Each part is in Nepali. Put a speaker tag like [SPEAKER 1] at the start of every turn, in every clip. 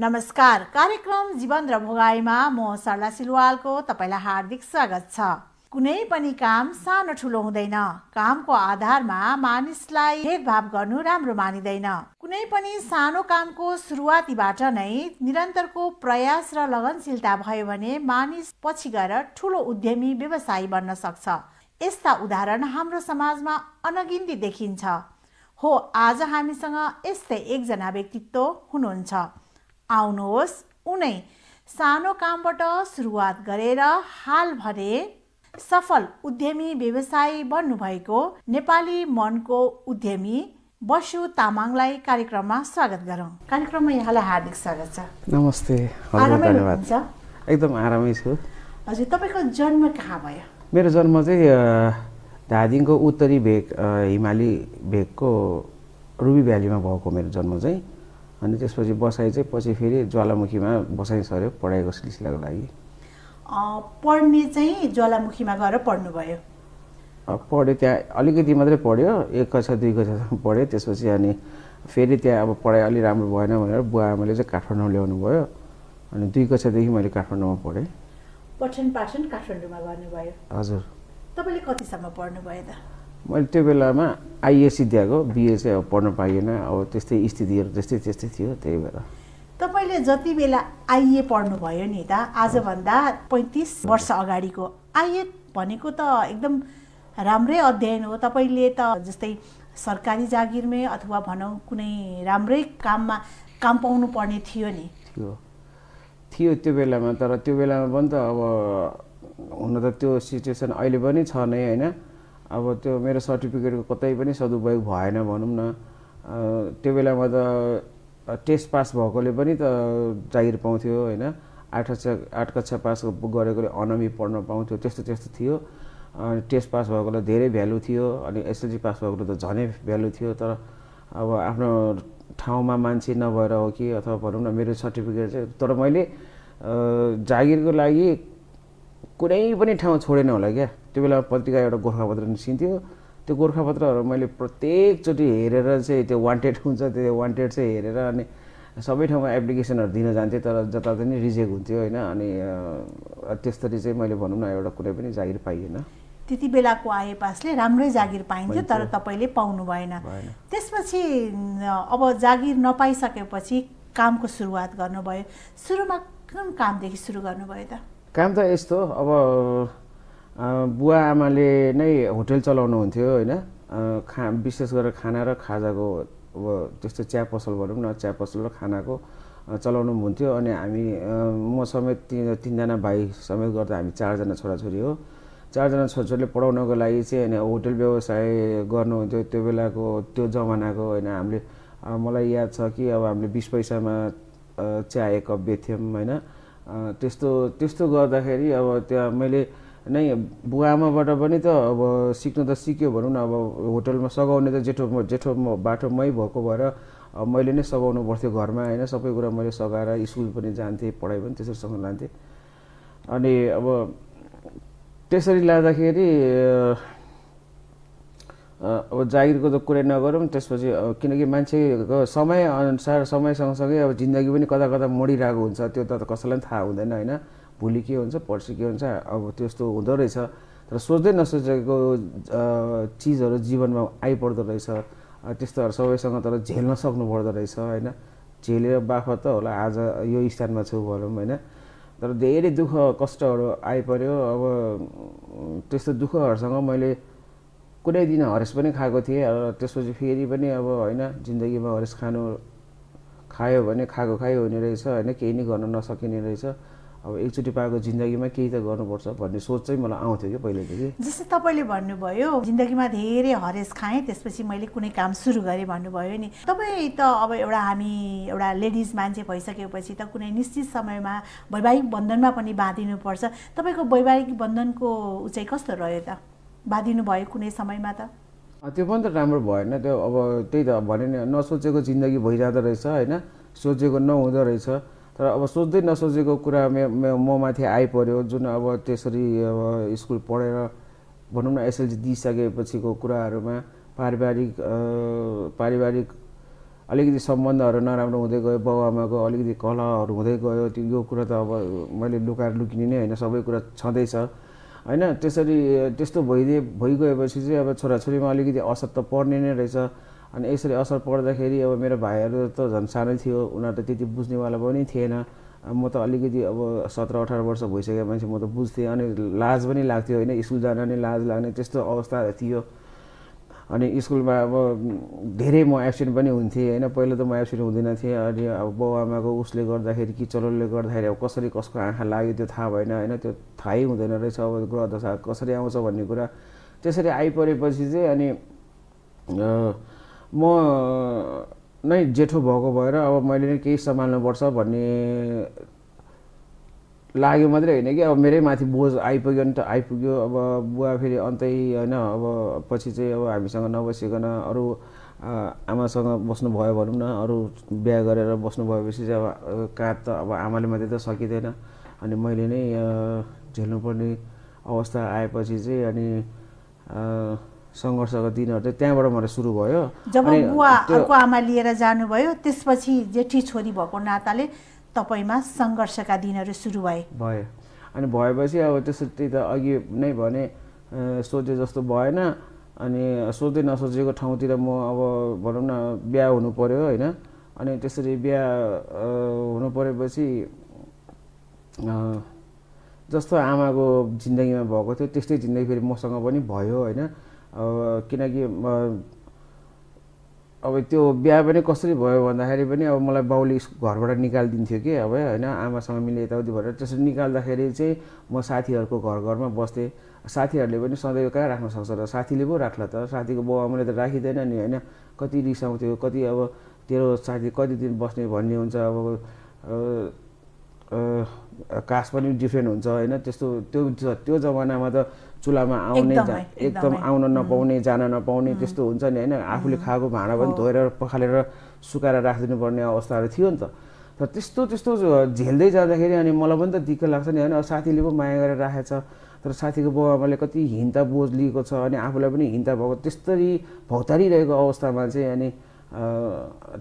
[SPEAKER 1] नमस्कार। कार्यक्रम जीवन र भोगाईमा म सरला सिलवालको तपाईलाई हार्दिक स्वागत छ। कुनै पनि काम सानो ठुलो हुँदैन। कामको आधारमा मानिसलाई भेदभाव गर्नु राम्रो मानिँदैन। कुनै पनि सानो कामको सुरुवातीबाट नै निरन्तरको प्रयास र लगनशीलता भयो भने मानिस पछि गएर ठुलो उद्यमी व्यवसायी बन्न सक्छ। यस्ता उदाहरण हाम्रो समाजमा अनगिन्ती देखिन्छ। हो, आज हामीसँग यस्तै एकजना व्यक्तित्व हुनुहुन्छ। आउनुहोस्, उनै सानो कामबाट सुरुवात गरेर हाल भने सफल उद्यमी व्यवसायी बन्नुभएको नेपाली मनको उद्यमी बसु तामाङलाई कार्यक्रममा स्वागत गरौँ। कार्यक्रममा यहाँलाई हार्दिक स्वागत छ।
[SPEAKER 2] नमस्ते।
[SPEAKER 1] आरामै हुनुहुन्छ?
[SPEAKER 2] एकदम आरामै छु।
[SPEAKER 1] हजुर, तपाईँको जन्म कहाँ भयो?
[SPEAKER 2] मेरो जन्म चाहिँ धादिङको उत्तरी भेग हिमाली भेगको रुबी भ्यालीमा भएको मेरो जन्म चाहिँ। अनि त्यसपछि बसाइ चाहिँ पछि फेरि ज्वालामुखीमा बसाइ सर्यो पढाइको सिलसिलाको लागि।
[SPEAKER 1] पढ्ने चाहिँ ज्वालामुखीमा गएर पढ्नुभयो?
[SPEAKER 2] पढ्यो, त्यहाँ अलिकति मात्रै पढ्यो, 1 कक्षा 2 कक्षासम्म पढ्यो। त्यसपछि अनि फेरि त्यहाँ अब पढाइ अलि राम्रो भएन भनेर बुवा आमाले चाहिँ काठमाडौँ ल्याउनु भयो। अनि 2 कक्षादेखि मैले काठमाडौँमा पढेँ।
[SPEAKER 1] पठन पाठन काठमाडौँमा गर्नुभयो?
[SPEAKER 2] हजुर।
[SPEAKER 1] तपाईँले कतिसम्म पढ्नुभयो त?
[SPEAKER 2] मैले त्यो बेलामा आइएससी दिएको, बिए चाहिँ अब पढ्न पाइएन। अब त्यस्तै स्थितिहरू त्यस्तै थियो, त्यही भएर।
[SPEAKER 1] तपाईँले जति बेला आइए पढ्नुभयो नि त, आजभन्दा 35 वर्ष अगाडिको आइए भनेको त एकदम राम्रै अध्ययन हो। तपाईँले त जस्तै सरकारी जागिरमै अथवा भनौँ कुनै राम्रै काममा काम पाउनु पर्ने थियो नि?
[SPEAKER 2] थियो त्यो बेलामा। तर त्यो बेलामा पनि त अब हुन त त्यो सिचुएसन अहिले पनि छ नै होइन। अब त्यो मेरो सर्टिफिकेटको कतै पनि सदुपयोग भएन भनौँ न। त्यो बेलामा त टेस्ट पास भएकोले पनि त जागिर पाउँथ्यो होइन। 8 कक्षा पास गरेकोले अनमी पढ्न पाउँथ्यो, त्यस्तो थियो। अनि टेस्ट पास भएकोलाई धेरै भ्यालु थियो, अनि एसएलसी पास भएकोले त झनै भ्यालु थियो। तर अब आफ्नो ठाउँमा मान्छे नभएर हो कि अथवा भनौँ न मेरो सर्टिफिकेट चाहिँ, तर मैले जागिरको लागि कुनै पनि ठाउँ छोडेन होला क्या। त्यो बेला पत्रिका एउटा गोर्खापत्र निस्किन्थ्यो, त्यो गोर्खापत्रहरू मैले प्रत्येकचोटि हेरेर चाहिँ त्यो वान्टेड हुन्छ, त्यो वान्टेड चाहिँ हेरेर अनि सबै ठाउँमा एप्लिकेसनहरू दिन जान्थेँ। तर जताततै नि रिजेक्ट हुन्थ्यो होइन। अनि त्यसरी चाहिँ मैले भनौँ न एउटा कुनै पनि जागिर पाइएन।
[SPEAKER 1] त्यति बेलाको आए पासले राम्रै जागिर पाइन्थ्यो, तर तपाईँले पाउनु भएन। त्यसपछि अब जागिर नपाइसकेपछि कामको सुरुवात गर्नुभयो। सुरुमा कुन कामदेखि सुरु गर्नुभयो त?
[SPEAKER 2] काम त यस्तो, अब बुवा आमाले नै होटल चलाउनु हुन्थ्यो होइन। विशेष गरेर खाना र खाजाको, अब त्यस्तो चिया पसल भनौँ न, चिया पसल र खानाको चलाउनु हुन्थ्यो। अनि हामी म समेत 3जना भाइ समेत गर्दा हामी 4 जना छोराछोरी हो। 4 जना छोराछोरीले पढाउनको लागि चाहिँ अनि होटल व्यवसाय गर्नुहुन्थ्यो त्यो बेलाको, त्यो जमानाको होइन। हामीले मलाई याद छ कि अब हामीले 20 पैसामा चिया 1 कप बेच्थ्यौँ होइन। त्यस्तो गर्दाखेरि अब त्यहाँ मैले नै बुवा आमाबाट पनि त अब सिक्नु त सिक्यो भनौँ न। अब होटलमा सघाउने त जेठो बाटो मै भएको भएर मैले नै सघाउनु पर्थ्यो घरमा होइन। सबै कुरा मैले सघाएर स्कुल पनि जान्थेँ, पढाइ पनि त्यसरीसँग लान्थेँ। अनि अब त्यसरी लाँदाखेरि अब जागिरको त कुरै नगरौँ। त्यसपछि किनकि मान्छेको समयअनुसार समय सँगसँगै अब जिन्दगी पनि कता कता मोडिरहेको हुन्छ, त्यो त कसैलाई पनि थाहा हुँदैन होइन। भोलि के हुन्छ, पर्सि के हुन्छ, अब त्यस्तो हुँदो रहेछ। तर सोच्दै नसोचेको चिजहरू जीवनमा आइपर्दो रहेछ। त्यस्तोहरू सबैसँग तर झेल्न सक्नु पर्दो रहेछ होइन। झेलेर बाफत त होला आज यो स्थानमा छु भनौँ होइन। तर धेरै दुःख कष्टहरू आइपर्यो। अब त्यस्तो दुःखहरूसँग मैले कुनै दिन हरेस पनि खाएको थिएँ। त्यसपछि फेरि पनि अब होइन, जिन्दगीमा हरेस खायो भने खायो हुने रहेछ होइन। केही नै गर्न नसकिने रहेछ। अब एकचोटि पाएको जिन्दगीमा केही त गर्नुपर्छ भन्ने सोच चाहिँ मलाई आउँथ्यो कि पहिलेदेखि।
[SPEAKER 1] जस्तै तपाईँले भन्नुभयो जिन्दगीमा धेरै हरेस खाएँ, त्यसपछि मैले कुनै काम सुरु गरेँ भन्नुभयो नि। तपाईँ त अब एउटा लेडिज मान्छे भइसकेपछि त कुनै निश्चित समयमा वैवाहिक बन्धनमा पनि बाँधिनुपर्छ। तपाईँको वैवाहिक बन्धनको चाहिँ कस्तो रह्यो त? बाँधिनु भयो कुनै समयमा त?
[SPEAKER 2] त्यो पनि त राम्रो भएन त्यो। अब त्यही त भने नि, नसोचेको जिन्दगी भइजाँदो रहेछ होइन। सोचेको नहुँदो रहेछ। तर अब सोच्दै नसोचेको कुरा म माथि आइपर्यो। जुन अब त्यसरी अब स्कुल पढेर भनौँ न एसएलसी दिइसकेपछिको कुराहरूमा पारिवारिक अलिकति सम्बन्धहरू नराम्रो हुँदै गयो, बाउआमाको अलिकति कलहहरू हुँदै गयो। त्यो यो कुरा त अब मैले लुकाएर लुकिने नै होइन, सबै कुरा छँदैछ होइन। त्यस्तो भइगएपछि चाहिँ अब छोराछोरीमा अलिकति असर त पर्ने नै रहेछ। अनि यसरी असर पर्दाखेरि अब मेरो भाइहरू त झन् सानै थियो, उनीहरू त त्यति बुझ्नेवाला पनि थिएन। म त अलिकति अब 17-18 वर्ष भइसकेको मान्छे, म त बुझ्थेँ। अनि लाज पनि लाग्थ्यो होइन, स्कुल जान नै लाज लाग्ने त्यस्तो अवस्था थियो। अनि स्कुलमा अब धेरै म एब्सेन्ट पनि हुन्थेँ होइन। पहिला त म एब्सेन्ट हुँदैन थिएँ। अनि अब बाउआमाको उसले गर्दाखेरि किचडरले गर्दाखेरि अब कसरी कसको आँखा लाग्यो त्यो थाहा भएन होइन। त्यो थाहै हुँदैन रहेछ अब ग्रह दशा कसरी आउँछ भन्ने कुरा। त्यसरी आइपरेपछि चाहिँ अनि म नै जेठो भएको भएर अब मैले नै केही सम्हाल्नुपर्छ भन्ने लाग्यो मात्रै होइन कि अब मेरै माथि बोझ आइपुग्यो नि त आइपुग्यो। अब बुवा फेरि अन्तै होइन, अब पछि चाहिँ अब हामीसँग नबसिकन अरू आमासँग बस्नुभयो भनौँ न। अरू बिहा गरेर बस्नु भएपछि चाहिँ अब काँध त अब आमाले मात्रै त सकिँदैन। अनि मैले नै झेल्नुपर्ने अवस्था आएपछि चाहिँ अनि सङ्घर्षको दिनहरू चाहिँ त्यहाँबाट मलाई सुरु भयो।
[SPEAKER 1] जब बुवा अर्को आमा लिएर जानुभयो त्यसपछि जेठी छोरी भएको नाताले तपाईँमा सङ्घर्षका दिनहरू सुरु भयो।
[SPEAKER 2] अनि भएपछि अब त्यसरी त अघि नै भने सोचे जस्तो भएन। अनि सोच्दै नसोचेको ठाउँतिर म अब भनौँ न बिहा हुनु पर्यो होइन। अनि त्यसरी बिहा हुनु परेपछि जस्तो आमाको जिन्दगीमा भएको थियो त्यस्तै जिन्दगी फेरि मसँग पनि भयो होइन। किनकि अब त्यो बिहा पनि कसरी भयो भन्दाखेरि पनि अब मलाई बाउले घरबाट निकालिदिन्थ्यो कि अब होइन, आमासँग मिले यताउति भनेर। त्यसरी निकाल्दाखेरि चाहिँ म साथीहरूको घरमा बस्थेँ। साथीहरूले पनि सधैँ कहाँ राख्न सक्छ र, साथीले पो राख्ला त, साथीको बाउआमाले त राखिँदैन नि होइन। कति रिसाउँथ्यो, कति अब तेरो साथी कति दिन बस्ने भन्ने हुन्छ। अब कास्ट पनि डिफ्रेन्ट हुन्छ होइन। त्यस्तो त्यो जमानामा त चुलामा आउने एकदम आउन नपाउने जान नपाउने त्यस्तो हुन्छ नि होइन। आफूले खाएको भाँडा पनि धोएर पखालेर सुकाएर राखिदिनु पर्ने अवस्थाहरू थियो नि त। तर त्यस्तो झेल्दै जाँदाखेरि अनि मलाई पनि त दिक्क लाग्छ नि होइन। साथीले पो माया गरेर राखेछ, तर साथीको बाउआमाले कति हिन्ता बोझ लिएको छ अनि आफूलाई पनि हिन्ता भएको त्यसरी भौतारिरहेको अवस्थामा चाहिँ अनि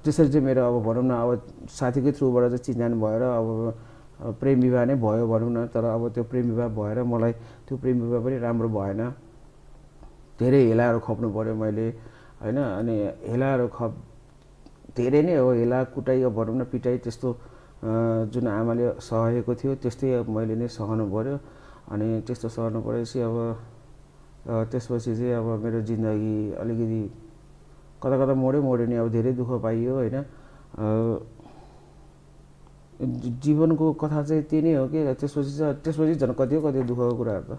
[SPEAKER 2] त्यसरी चाहिँ मेरो अब भनौँ न अब साथीकै थ्रुबाट चाहिँ चिन्जान भएर अब प्रेम विवाह नै भयो भनौँ न। तर अब त्यो प्रेम विवाह भएर मलाई त्यो प्रेम विवाह पनि राम्रो भएन। धेरै हेलाहरू खप्नु पऱ्यो मैले होइन। अनि हेलाहरू धेरै नै हो, हेला कुटाइ अब भनौँ न पिटाइ त्यस्तो जुन आमाले सहेको थियो त्यस्तै मैले नै सहनु पऱ्यो। अनि त्यस्तो सहनु परेपछि अब त्यसपछि चाहिँ अब मेरो जिन्दगी अलिकति कता कता मोड्यो नि। अब धेरै दुःख पाइयो होइन। जीवनको कथा चाहिँ त्यही नै हो कि। त्यसपछि झन् कति दुःखको कुराहरू त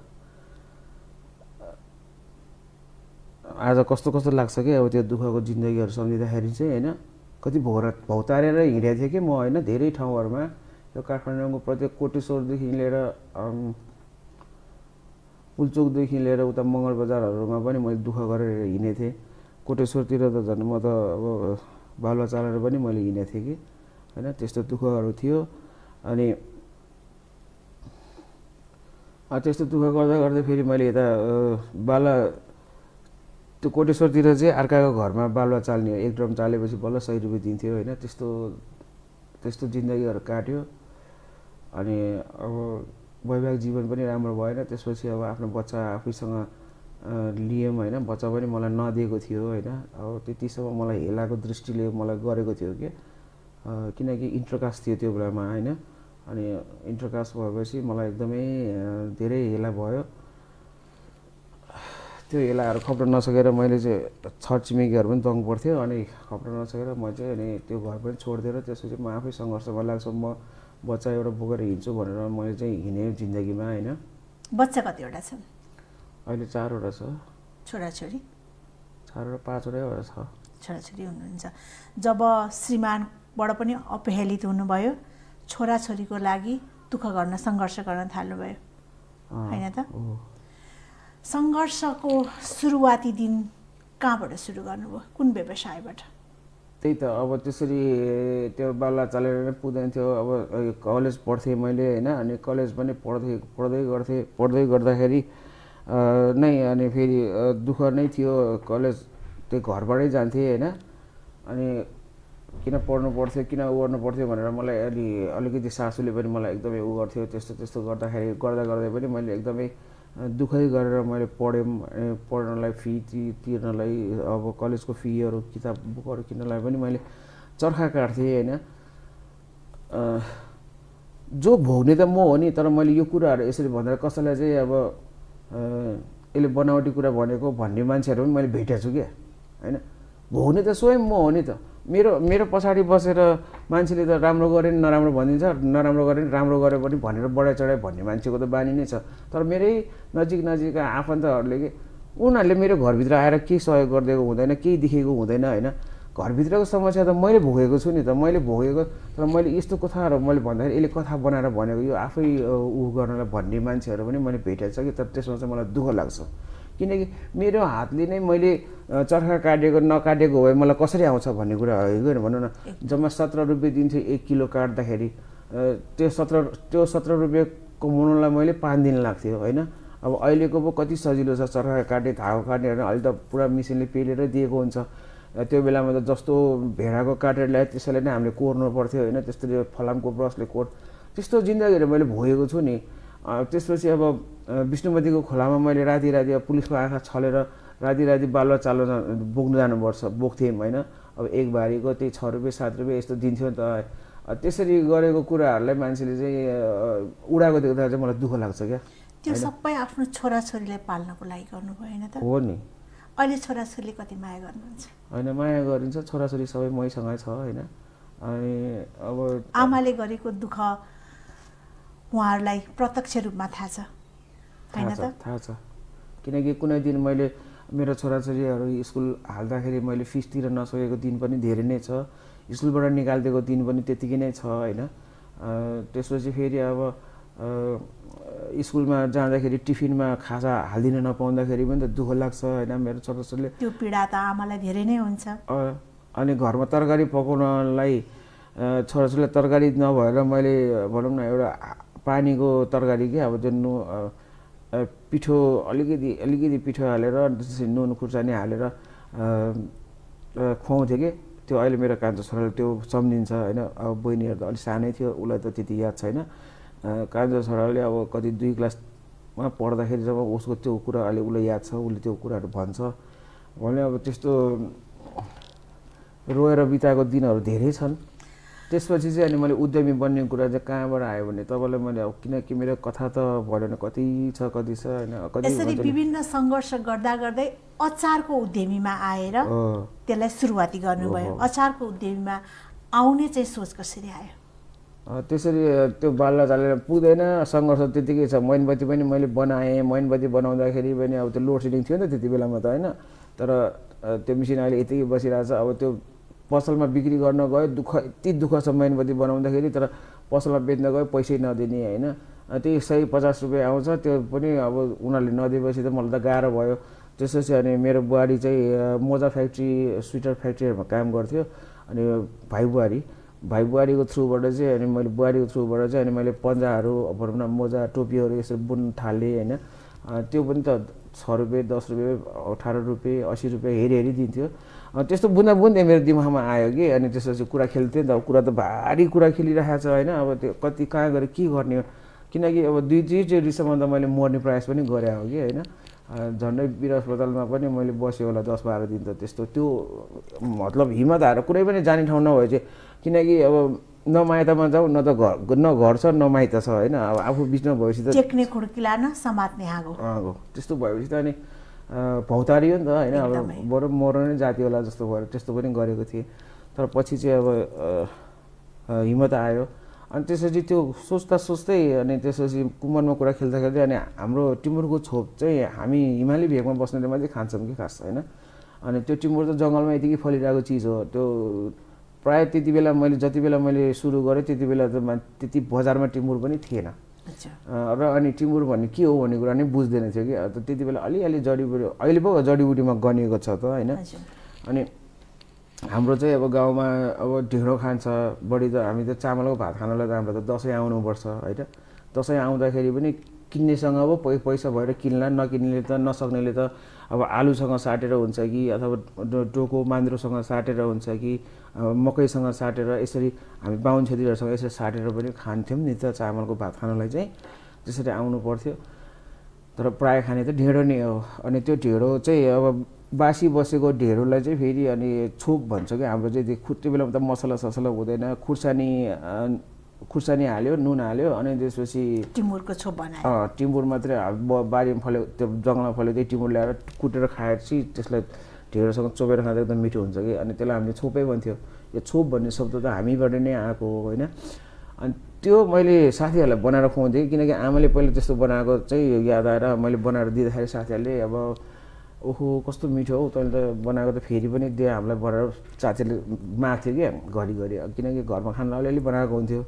[SPEAKER 2] आज कस्तो लाग्छ कि अब त्यो दुःखको जिन्दगीहरू सम्झिँदाखेरि चाहिँ होइन। कति भौतारेर हिँडेको थिएँ कि म होइन। धेरै ठाउँहरूमा यो काठमाडौँको प्रत्येक कोटेश्वरदेखि लिएर पुल्चोकदेखि लिएर उता मङ्गल बजारहरूमा पनि मैले दुःख गरेर हिँडेको थिएँ। कोटेश्वरतिर त झन् म त अब बालुवा चालेर पनि मैले हिँडेको थिएँ कि होइन। त्यस्तो दुःखहरू थियो। अनि त्यस्तो दुःख गर्दा फेरि मैले यता त्यो कोटेश्वरतिर चाहिँ अर्काको घरमा बालुवा चाल्ने हो। 1 ड्रम चालेपछि बल्ल 100 रुपियाँ दिन्थ्यो होइन। त्यस्तो जिन्दगीहरू काट्यो। अनि अब वैवाहिक जीवन पनि राम्रो भएन। त्यसपछि अब आफ्नो बच्चा आफैसँग लिएँ होइन। बच्चा पनि मलाई नदिएको थियो होइन। अब त्यतिसम्म मलाई हेलाको दृष्टिले मलाई गरेको थियो कि किनकि इन्टरकास्ट थियो त्यो बेलामा होइन। अनि इन्टरकास्ट भएपछि मलाई एकदमै धेरै हेला भयो। त्यो हेलाहरू खप्न नसकेर मैले चाहिँ छरछिमेकीहरू पनि तङ पर्थ्यो। अनि खप्न नसकेर म चाहिँ अनि त्यो घर पनि छोडिदिएर त्यसपछि म आफै सङ्घर्षमा लाग्छु। म बच्चा एउटा बोकेर हिँड्छु भनेर मैले चाहिँ हिँडेँ जिन्दगीमा होइन।
[SPEAKER 1] बच्चा कतिवटा छन्
[SPEAKER 2] अहिले? 4वटा छ।
[SPEAKER 1] छोराछोरी?
[SPEAKER 2] 4 र 5वटा छ।
[SPEAKER 1] छोराछोरी हुनुहुन्छ। जब श्रीमानबाट पनि अपहेलित हुनुभयो, छोराछोरीको लागि दुःख गर्न सङ्घर्ष गर्न थाल्नुभयो होइन त? सङ्घर्षको सुरुवाती दिन कहाँबाट सुरु गर्नुभयो, कुन व्यवसायबाट?
[SPEAKER 2] त्यही त अब त्यसरी त्यो बालुवा चालेर नै पुग्दैन थियो। अब कलेज पढ्थेँ मैले होइन। अनि कलेज पनि पढ्दै गर्दाखेरि नै अनि फेरि दुःख नै थियो। कलेज त्यो घरबाटै जान्थेँ होइन। अनि किन पढ्नु पर्थ्यो किन उ गर्नु पर्थ्यो भनेर मलाई अलिकति सासूले पनि मलाई एकदमै उ गर्थ्यो त्यस्तो गर्दाखेरि गर्दै पनि मैले एकदमै दुःखै गरेर मैले पढ्नलाई फी तिर्नलाई अब कलेजको फीहरू किताब बुकहरू किन्नलाई पनि मैले चर्खा काट्थेँ होइन। जो भोग्ने त म हो नि, तर मैले यो कुराहरू यसरी भनेर कसैलाई चाहिँ अब यसले बनावटी कुरा भनेको भन्ने मान्छेहरू पनि मैले भेटेको छु क्या होइन। भोग्ने त स्वयं म हो नि त। मेरो पछाडि बसेर मान्छेले त राम्रो गरे नि नराम्रो भनिदिन्छ, नराम्रो गरे नि राम्रो गरे पनि भनेर बढाइ चढाइ भन्ने मान्छेको त बानी नै छ। तर मेरै नजिकका आफन्तहरूले के उनीहरूले मेरो घरभित्र आएर केही सहयोग गरिदिएको हुँदैन, केही देखेको हुँदैन होइन। घरभित्रको समस्या त मैले भोगेको छु नि त, मैले भोगेको। तर मैले यस्तो कथाहरू मैले भन्दाखेरि यसले कथा बनाएर भनेको यो आफै उ गर्नलाई भन्ने मान्छेहरू पनि मैले भेटेको छ कि। तर त्यसमा चाहिँ मलाई दुःख लाग्छ, किनकि मेरो हातले नै मैले चर्खा काटेको नकाटेको भए मलाई कसरी आउँछ भन्ने कुरा हो भनौँ न। जम्मा 17 रुपियाँ दिन्थ्यो 1 किलो काट्दाखेरि, त्यो 17 रुपियाँ कमाउनलाई मैले 5 दिन लाग्थ्यो होइन। अब अहिलेको पो कति सजिलो छ, चर्खा काटे धागो काट्ने अहिले त पुरा मेसिनले पेलेर दिएको हुन्छ। त्यो बेलामा त जस्तो भेडाको काटेर ल्याए त्यसैले नै हामीले कोर्नु पर्थ्यो होइन। त्यसरी फलामको ब्रसले त्यस्तो जिन्दगीहरू मैले भोगेको छु नि। त्यसपछि अब विष्णुमतीको खोलामा मैले राति पुलिसको आँखा छलेर राति बालुवा चालो बोक्नु बोक्थेँ होइन। अब एक भारीको त्यही 6 रुपियाँ 7 रुपियाँ यस्तो दिन्थ्यो नि त। त्यसरी गरेको कुराहरूलाई मान्छेले चाहिँ उडाएको देख्दा चाहिँ मलाई दुःख लाग्छ क्या।
[SPEAKER 1] त्यो सबै आफ्नो छोराछोरीलाई पाल्नको लागि गर्नुभयो होइन त?
[SPEAKER 2] हो नि।
[SPEAKER 1] अहिले छोराछोरीले कति माया गर्नुहुन्छ?
[SPEAKER 2] होइन, माया गरिन्छ, छोराछोरी सबै मैसँग छ होइन। अनि अब
[SPEAKER 1] आमाले गरेको दुःख उहाँहरूलाई प्रत्यक्ष रूपमा थाहा छ होइन त?
[SPEAKER 2] थाहा छ, किनकि कुनै दिन मैले मेरो छोराछोरीहरू स्कुल हाल्दाखेरि मैले फिस तिर नसकेको दिन पनि धेरै नै छ, स्कुलबाट निकालिदिएको दिन पनि त्यतिकै नै छ होइन। त्यसपछि फेरि अब स्कुलमा जाँदाखेरि टिफिनमा खाजा हालिदिन नपाउँदाखेरि पनि त दुःख लाग्छ होइन। मेरो छोराछोरीले
[SPEAKER 1] त्यो पीडा त आमालाई धेरै नै हुन्छ।
[SPEAKER 2] अनि घरमा तरकारी पकाउनलाई छोराछोरीलाई तरकारी नभएर मैले भनौँ न एउटा पानीको तरकारी के अब त्यो पिठो अलिकति पिठो हालेर त्यसपछि नुन खुर्सानी हालेर खुवाउँथेँ कि। त्यो अहिले मेरो कान्छो छोराले त्यो सम्झिन्छ होइन। अब बहिनीहरू त अलिक सानै थियो, उसलाई त त्यति याद छैन। कान्छो छोराले अब कति 2 क्लासमा पढ्दाखेरि जब उसको त्यो कुरा अहिले उसलाई याद छ, उसले त्यो कुराहरू भन्छ भने अब त्यस्तो रोएर बिताएको दिनहरू धेरै छन्। त्यसपछि चाहिँ अनि मैले उद्यमी बन्ने कुरा चाहिँ कहाँबाट आयो भने तपाईँलाई मैले अब किनकि मेरो कथा त भएन कति छ होइन।
[SPEAKER 1] यसरी विभिन्न सङ्घर्ष गर्दै अचारको उद्यमीमा आएर त्यसलाई सुरुवाती गर्नुभयो। अचारको उद्यमीमा आउने चाहिँ सोच कसरी आयो?
[SPEAKER 2] त्यसरी त्यो बाल्ला चालेर पुग्दैन, सङ्घर्ष त्यतिकै छ। मैनबत्ती पनि मैले बनाएँ, मैनबत्ती बनाउँदाखेरि पनि अब त्यो लोड सेडिङ थियो नि त त्यति बेलामा त होइन। तर त्यो मेसिन अहिले यतिकै बसिरहेको छ। अब त्यो पसलमा बिक्री गर्न गयो, यति दुःख छ मैनबत्ती बनाउँदाखेरि। तर पसलमा बेच्न गयो पैसै नदिने होइन। त्यही 150 रुपियाँ आउँछ, त्यो पनि अब उनीहरूले नदिएपछि त मलाई त गाह्रो भयो। त्यसपछि अनि मेरो बुहारी चाहिँ मोजा फ्याक्ट्री स्वेटर फ्याक्ट्रीहरूमा काम गर्थ्यो। अनि भाइ बुहारीको थ्रुबाट चाहिँ अनि मैले बुहारीको थ्रुबाट चाहिँ अनि मैले पन्जाहरू भनौँ न मोजा टोपीहरू यसरी बुन्न थालेँ होइन। त्यो पनि त 6 रुपियाँ 10 रुपियाँ 18 रुपियाँ 80 रुपियाँ हेरी दिन्थ्यो। त्यस्तो बुन्दै मेरो दिमागमा आयो कि। अनि त्यसपछि कुरा खेल्थेँ नि त, कुरा त भारी कुरा खेलिरहेको छ होइन। अब त्यो कति कहाँ गएर के गर्ने हो, किनकि अब 2-3चोटिसम्म त मैले मर्ने प्रयास पनि गरेँ हो कि होइन। झन्डै वीर अस्पतालमा पनि मैले बसेँ होला 10-12 दिन त। त्यस्तो त्यो मतलब हिम्मत हारेर कुनै पनि जाने ठाउँ नभए चाहिँ, किनकि अब न माइतमा जाऊ न त घर छ न माइत छ होइन। अब आफू बिचमा भएपछि त
[SPEAKER 1] टेक्ने खुड्किला न समात्ने हाँगो
[SPEAKER 2] त्यस्तो भएपछि त अनि भौतारियो नि त होइन। अब बरु मर्नु नै जाति होला जस्तो भएर त्यस्तो पनि गरेको थिएँ। तर पछि चाहिँ अब हिम्मत आयो। अनि त्यसपछि त्यो सोच्दै अनि त्यसपछि कुमनमा कुरा खेल्दाखेरि अनि हाम्रो टिमुरको छोप चाहिँ हामी हिमाली भेगमा बस्नेले मात्रै खान्छौँ कि खास होइन। अनि त्यो टिमुर त जङ्गलमा यतिकै फलिरहेको चिज हो। त्यो प्रायः त्यति बेला जति बेला मैले सुरु गरेँ त्यति बेला त त्यति बजारमा टिमुर पनि थिएन। र अनि टिमुर भन्ने के हो भन्ने कुरा नै बुझ्दैन थियो कि। त्यति बेला अलिअलि जडीबुटी अहिले पो जडीबुटीमा गनिएको छ त होइन। अनि हाम्रो चाहिँ अब गाउँमा अब ढिँडो खान्छ बढी त। हामी त चामलको भात खानलाई त हाम्रो त दसैँ आउनुपर्छ होइन। दसैँ आउँदाखेरि पनि किन्नेसँग अब पैसा भएर किन्ला, नकिन्नेले त नसक्नेले त अब आलुसँग साटेर हुन्छ कि अथवा टोको मान्द्रोसँग साटेर हुन्छ कि मकैसँग साटेर यसरी हामी बाहुन छेत्रीहरूसँग यसरी साटेर पनि खान्थ्यौँ नि त चामलको भात खानलाई चाहिँ त्यसरी आउनु पर्थ्यो। तर प्रायः खाने त ढेँडो नै हो। अनि त्यो ढेँडो चाहिँ अब बासी बसेको ढेँडोलाई चाहिँ फेरि अनि छोप भन्छ कि हाम्रो चाहिँ त्यो बेलामा त मसला ससला हुँदैन, खुर्सानी हाल्यो, नुन हाल्यो, अनि त्यसपछि
[SPEAKER 1] टिमुरको छोप बनायो।
[SPEAKER 2] टिमुर मात्रै बारीमा फल्यो, त्यो जङ्गलमा फल्यो त्यही टिमुर ल्याएर कुटेर खाएपछि त्यसलाई ढेँडोसँग चोपेर खाँदा एकदम मिठो हुन्छ कि। अनि त्यसलाई हामीले छोपै भन्थ्यो। यो छोप भन्ने शब्द त हामीबाट नै आएको हो होइन। अनि त्यो मैले साथीहरूलाई बनाएर खुवाउँथेँ, किनकि आमाले पहिला त्यस्तो बनाएको चाहिँ याद आएर मैले बनाएर दिँदाखेरि साथीहरूले अब ओहो कस्तो मिठो हौ तैँले त बनाएको त फेरि पनि दिए हामीलाई बनाएर साथीहरूले माग्थ्यो क्या घरिघरि, किनकि घरमा खाना अलिअलि बनाएको हुन्थ्यो।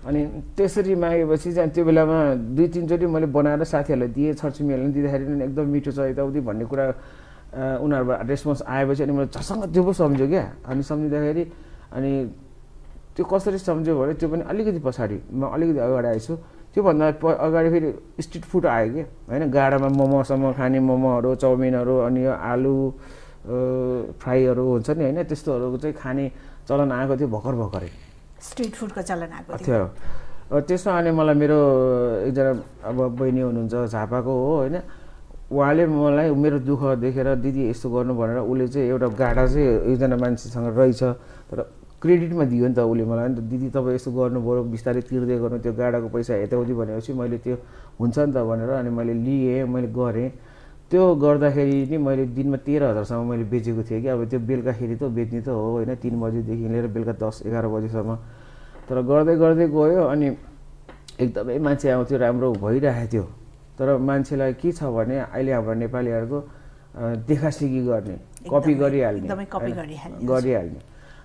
[SPEAKER 2] अनि त्यसरी मागेपछि चाहिँ त्यो बेलामा 2-3चोटि मैले बनाएर साथीहरूलाई दिएँ, छरछिमेकीहरूलाई दिँदाखेरि पनि एकदम मिठो छ यताउति भन्ने कुरा उनीहरूबाट रेस्पोन्स आएपछि अनि मैले झसँग त्यो पो सम्झ्यो क्या। अनि सम्झिँदाखेरि अनि त्यो कसरी सम्झ्यो भने त्यो पनि अलिकति पछाडि म अलिकति अगाडि आएछु। त्योभन्दा अगाडि फेरि स्ट्रिट फुड आयो कि होइन, गाडामा मोमोसम्म खाने मोमोहरू, चाउमिनहरू, अनि यो आलु फ्राईहरू हुन्छ नि होइन, त्यस्तोहरू चाहिँ खाने चलन आएको थियो भर्खरै
[SPEAKER 1] स्ट्रिट फुडको चलन आएको
[SPEAKER 2] थियो। त्यसमा अनि मलाई मेरो एकजना अब बहिनी हुनुहुन्छ झापाको हो होइन, उहाँले मलाई मेरो दुःख देखेर दिदी यस्तो गर्नु भनेर उसले चाहिँ एउटा गाडा चाहिँ एकजना मान्छेसँग रहेछ, तर क्रेडिटमा दियो नि त उसले मलाई, नि त दिदी तपाईँ यस्तो गर्नुभयो बिस्तारै तिर्दै गर्नु त्यो गाडाको पैसा यताउति भनेपछि मैले त्यो हुन्छ नि त भनेर अनि मैले लिएँ, मैले गरेँ। त्यो गर्दाखेरि नि मैले दिनमा 13,000सम्म मैले बेचेको थिएँ कि। अब त्यो बेलुकाखेरि त बेच्ने त हो होइन, 3 बजीदेखि लिएर बेलुका 10-11 बजीसम्म। तर गर्दै गयो अनि एकदमै मान्छे आउँथ्यो, राम्रो भइरहेको थियो। तर मान्छेलाई के छ भने अहिले हाम्रो नेपालीहरूको देखासेखी गर्ने, कपी गरिहाल्ने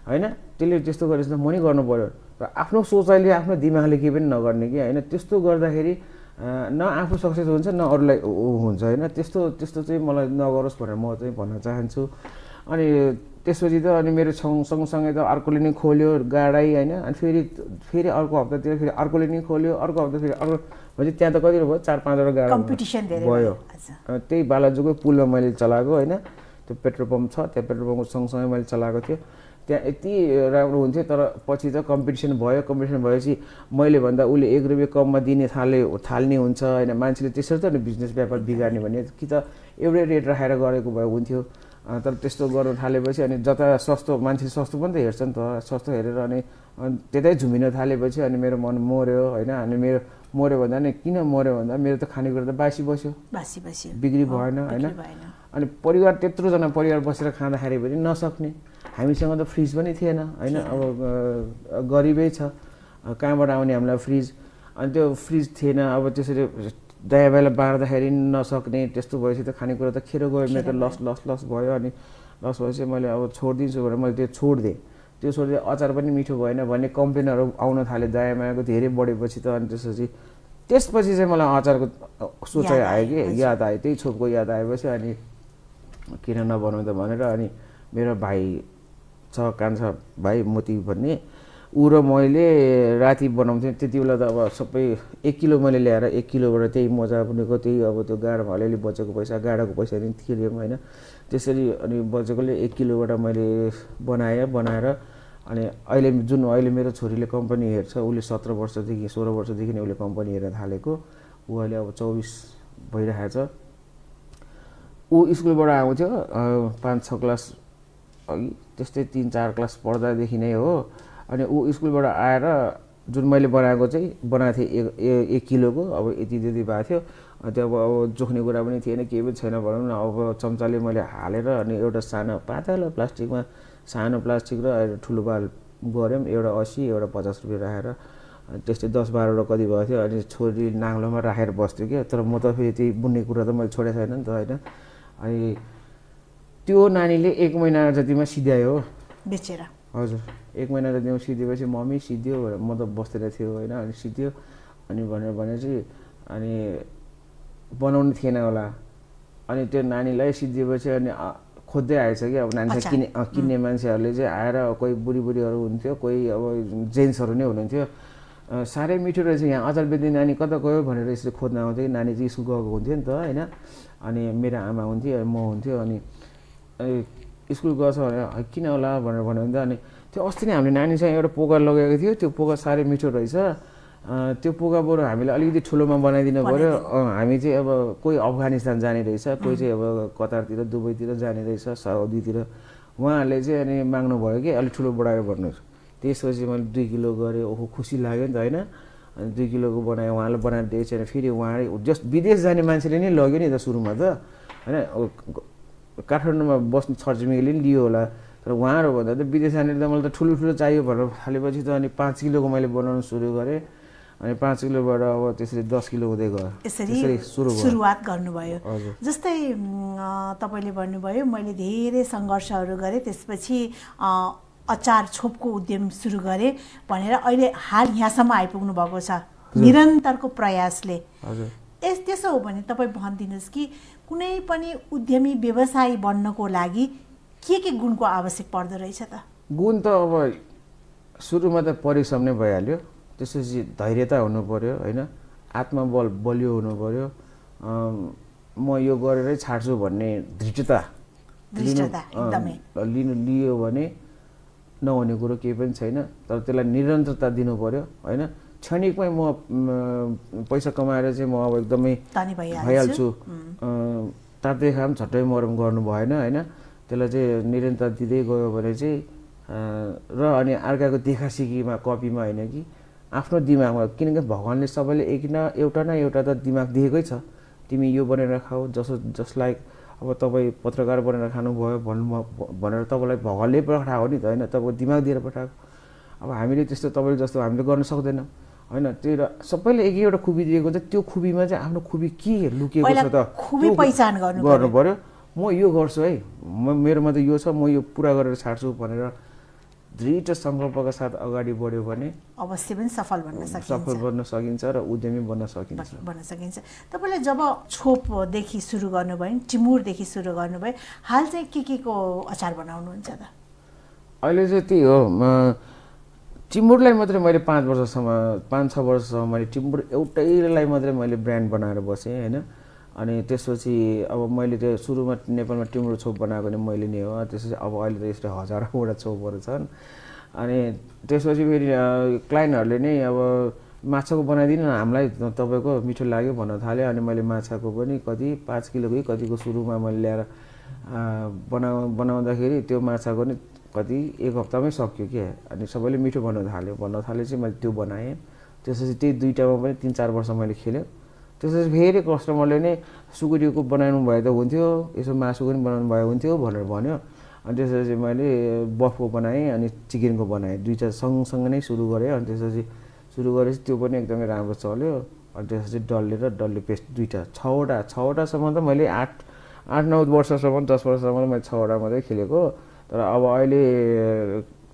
[SPEAKER 2] होइन, त्यसले त्यस्तो गरेपछि त म नि गर्नु पऱ्यो र आफ्नो सोचाइले आफ्नो दिमागले केही पनि नगर्ने कि होइन। त्यस्तो गर्दाखेरि न आफू सक्सेस हुन्छ न अरूलाई हुन्छ होइन। त्यस्तो चाहिँ मलाई नगरोस् भनेर म चाहिँ भन्न चाहन्छु। अनि त्यसपछि त अनि मेरो सँगसँगै त अर्कोले नै खोल्यो गाडै होइन। अनि फेरि अर्को हप्तातिर फेरि अर्कोले नै खोल्यो, अर्को हप्ता फेरि अर्को भनेपछि त्यहाँ त कति भयो 4-5वटा गाडा
[SPEAKER 1] कम्पिटिसन
[SPEAKER 2] भयो। त्यही बालाजुकै पुलमा मैले चलाएको होइन, त्यो पेट्रोल पम्प छ, त्यहाँ पेट्रोल पम्पको सँगसँगै मैले चलाएको थियो। त्यहाँ यति राम्रो हुन्थ्यो। तर पछि त कम्पिटिसन भयो, कम्पिटिसन भएपछि मैले भन्दा उसले 1 रुपियाँ कममा दिने थाल्ने हुन्छ होइन। मान्छेले त्यसरी त बिजनेस व्यापार बिगार्ने भने कि त एउटै रेट राखेर गरेको भए हुन्थ्यो। तर त्यस्तो गर्न थालेपछि अनि जता सस्तो मान्छेले सस्तो पनि त हेर्छ नि त, सस्तो हेरेर अनि त्यतै झुमिन थालेपछि अनि मेरो मन मर्यो होइन। अनि मेरो मर्यो भन्दा नि किन मर्यो भन्दा मेरो त खानेकुरा त बासी बस्यो, बिक्री भएन होइन। अनि परिवार त्यत्रोजना परिवार बसेर खाँदाखेरि पनि नसक्ने, हामीसँग त फ्रिज पनि थिएन होइन। अब गरिबै छ, कहाँबाट आउने हामीलाई फ्रिज, अनि त्यो फ्रिज थिएन। अब त्यसरी दयाबाईलाई बाँड्दाखेरि नसक्ने, त्यस्तो भएपछि त खानेकुरा त खेर गयो, मेरो त लस भयो। अनि लस भएपछि मैले अब छोडिदिन्छु भनेर मैले त्यो छोडिदिएँ। त्यो छोडिदिएँ, अचार पनि मिठो भएन भन्ने कम्प्लेनहरू आउन थाले दयामायाको धेरै बढेपछि त। अनि त्यसपछि चाहिँ मलाई अचारको सोचाइ आयो कि, याद आयो, त्यही छोपको याद आएपछि अनि किन नबनाउँ त भनेर अनि मेरो भाइ छ कान्छा भाइ मोती भन्ने, ऊ र मैले राति बनाउँथेँ। त्यति बेला त अब सबै 1 किलो मैले ल्याएर 1 किलोबाट त्यही मोजा बुनेको, त्यही अब त्यो गाडामा अलिअलि बचेको पैसा, गाडाको पैसा नि तिर्यौँ होइन। त्यसरी अनि बचेकोले 1 किलोबाट मैले बनाएर अनि अहिले मेरो छोरीले कम्पनी हेर्छ, उसले 16 वर्षदेखि नै उसले कम्पनी हेर्न थालेको। ऊ अहिले अब 24 भइरहेको छ। ऊ स्कुलबाट आउँथ्यो 5-6 क्लास अघि, त्यस्तै 3-4 क्लास पढ्दादेखि नै हो। अनि ऊ स्कुलबाट आएर जुन मैले बनाएको थिएँ 1 किलोको, अब यति भएको थियो। त्यो अब जोख्ने कुरा पनि थिएन, केही पनि छैन भनौँ न। अब चम्चाले मैले हालेर अनि एउटा सानो पातलो प्लास्टिकमा सानो प्लास्टिक र ठुलो बाल गऱ्यौँ, एउटा 80 एउटा 50 रुपियाँ राखेर। त्यस्तै 10-12वटा कति भएको थियो। अनि छोरी नाङ्लोमा राखेर बस्थ्यो क्या। तर म त फेरि त्यही बुन्ने कुरा त मैले छोडेको छैन नि त होइन। अनि त्यो नानीले 1 महिना जतिमा सिध्यायो
[SPEAKER 1] बेचेर।
[SPEAKER 2] हजुर, 1 महिना जतिमा सिधेपछि मम्मी सिध्यो भनेर म त बस्दैन थियो होइन। अनि सिध्यो अनि भनेपछि अनि बनाउनु थिएन होला। अनि त्यो नानीलाई सिधिएपछि अनि खोज्दै आएछ कि, अब नानीलाई किन्ने मान्छेहरूले चाहिँ आएर, कोही बुढीहरू हुन्थ्यो, कोही अब जेन्ट्सहरू नै हुनुहुन्थ्यो। साह्रै मिठो रहेछ यहाँ अचार बेच्ने नानी कता गयो भनेर यसरी खोज्न आउँथ्यो नानी चाहिँ स्कुल गएको हुन्थ्यो नि त होइन अनि मेरो आमा हुन्थ्यो म हुन्थ्यो अनि स्कुल गएछ भने किन होला भनेर भन्यो भने त अनि त्यो अस्ति नै हामीले नानीसँग एउटा पोका लगेको थियो त्यो पोका साह्रै मिठो रहेछ त्यो पोका बरु हामीले अलिकति ठुलोमा बनाइदिनु पऱ्यो हामी चाहिँ अब कोही अफगानिस्तान जाने रहेछ कोही चाहिँ अब कतारतिर दुबईतिर जाने रहेछ साउदीतिर उहाँहरूले चाहिँ अनि माग्नु भयो कि अलिक ठुलो बढायो भन्नुहोस् त्यसपछि मैले 2 किलो गरेँ ओहो खुसी लाग्यो नि त होइन अनि 2 किलोको बनाएँ उहाँलाई बनाएर दिएछ भने फेरि उहाँले जस्ट विदेश जाने मान्छेले नै लग्यो नि त सुरुमा त होइन काठमाडौँमा बस्ने छरछिमेकीले नि लियो होला तर उहाँहरू भन्दा त विदेश जाने त मलाई त ठुलो ठुलो चाहियो भनेर थालेपछि त अनि 5 किलोको मैले बनाउनु सुरु गरेँ अनि 5 किलोबाट अब त्यसरी 10 किलो हुँदै गयो
[SPEAKER 1] यसरी सुरुवात गर्नुभयो जस्तै तपाईँले भन्नुभयो मैले धेरै सङ्घर्षहरू गरेँ त्यसपछि अचार छोपको उद्यम सुरु गरेँ भनेर अहिले हाल यहाँसम्म आइपुग्नु भएको छ निरन्तरको प्रयासले त्यसो हो भने तपाईँ भनिदिनुहोस् कि कुनै पनि उद्यमी व्यवसायी बन्नको लागि के गुणको आवश्यक पर्दो रहेछ त
[SPEAKER 2] गुण त अब सुरुमा त परिश्रम नै भइहाल्यो त्यसपछि धैर्यता हुनु पर्यो होइन आत्मबल बलियो हुनु पर्यो म यो गरेरै छाड्छु भन्ने दृढता
[SPEAKER 1] एकदमै
[SPEAKER 2] लियो भने नहुने कुरो केही पनि छैन तर त्यसलाई निरन्तरता दिनु पर्यो होइन क्षणिकमै म पैसा कमाएर चाहिँ म अब एकदमै भइहाल्छु तात्दै खाम झट्टै मरम गर्नु भएन होइन त्यसलाई चाहिँ निरन्तरता दिँदै गयो भने चाहिँ र अनि अर्काको देखासिकीमा कपीमा होइन कि आफ्नो दिमागमा किनकि भगवान्ले सबैले एउटा न एउटा त दिमाग दिएकै छ तिमी यो बनाएर खाऊ जसलाई अब तपाईँ पत्रकार बनेर खानुभयो भनेर तपाईँलाई भगवान्ले पठाएको नि त होइन तपाईँको दिमाग दिएर पठाएको अब हामीले त्यस्तो तपाईँले जस्तो हामीले गर्न सक्दैनौँ होइन त्यो सबैले एउटा खुबी दिएको हुन्छ त्यो खुबीमा चाहिँ आफ्नो खुबी के लुकेको छ त
[SPEAKER 1] पहिचान
[SPEAKER 2] गर्नु पर्यो म यो गर्छु है मेरोमा त यो छ म यो पुरा गरेर छाड्छु भनेर दृढ सङ्कल्पका साथ अगाडि बढ्यो भने
[SPEAKER 1] अवश्य पनि सफल
[SPEAKER 2] बन्न सकिन्छ र उद्यमी बन्न सकिन्छ
[SPEAKER 1] तपाईँले जब छोपदेखि सुरु गर्नुभयो टिमुरदेखि सुरु गर्नुभयो हाल चाहिँ के को अचार बनाउनुहुन्छ त
[SPEAKER 2] अहिले चाहिँ त्यही हो टिमुरलाई मात्रै मैले 5-6 वर्षसम्म मैले टिमुर एउटैलाई मात्रै मैले ब्रान्ड बनाएर बसेँ होइन अनि त्यसपछि अब मैले त्यो सुरुमा नेपालमा टिमुर छोप बनाएको नि मैले नै हो त्यसपछि अब अहिले त यस्तो हजारौँवटा छोपहरू छन् अनि त्यसपछि फेरि क्लाइन्टहरूले नै अब माछाको बनाइदिनु हामीलाई तपाईँको मिठो लाग्यो भन्न थाल्यो अनि मैले माछाको पनि कति 5 किलोकै कतिको सुरुमा मैले ल्याएर बनाउँदाखेरि त्यो माछाको नि कति 1 हप्तामै सक्यो क्या अनि सबैले मिठो भन्न थाल्यो चाहिँ मैले त्यो बनाएँ त्यसपछि त्यही दुईटामा पनि 3-4 वर्ष मैले खेल्यो त्यसपछि फेरि कस्टमरले नै सुकुटीको बनाउनु भए त हुन्थ्यो यसो मासुको पनि बनाउनु भए हुन्थ्यो भनेर भन्यो अनि त्यसपछि मैले बफको बनाएँ अनि चिकनको बनाएँ दुईटा सँगसँगै नै सुरु गरेँ अनि त्यसपछि सुरु गरेपछि त्यो पनि एकदमै राम्रो चल्यो अनि त्यसपछि डल्ले र डल्ले पेस्ट दुईटा 6वटासम्म त मैले 8-9 वर्षसम्म 10 वर्षसम्म मैले 6वटा मात्रै खेलेको तर अब अहिले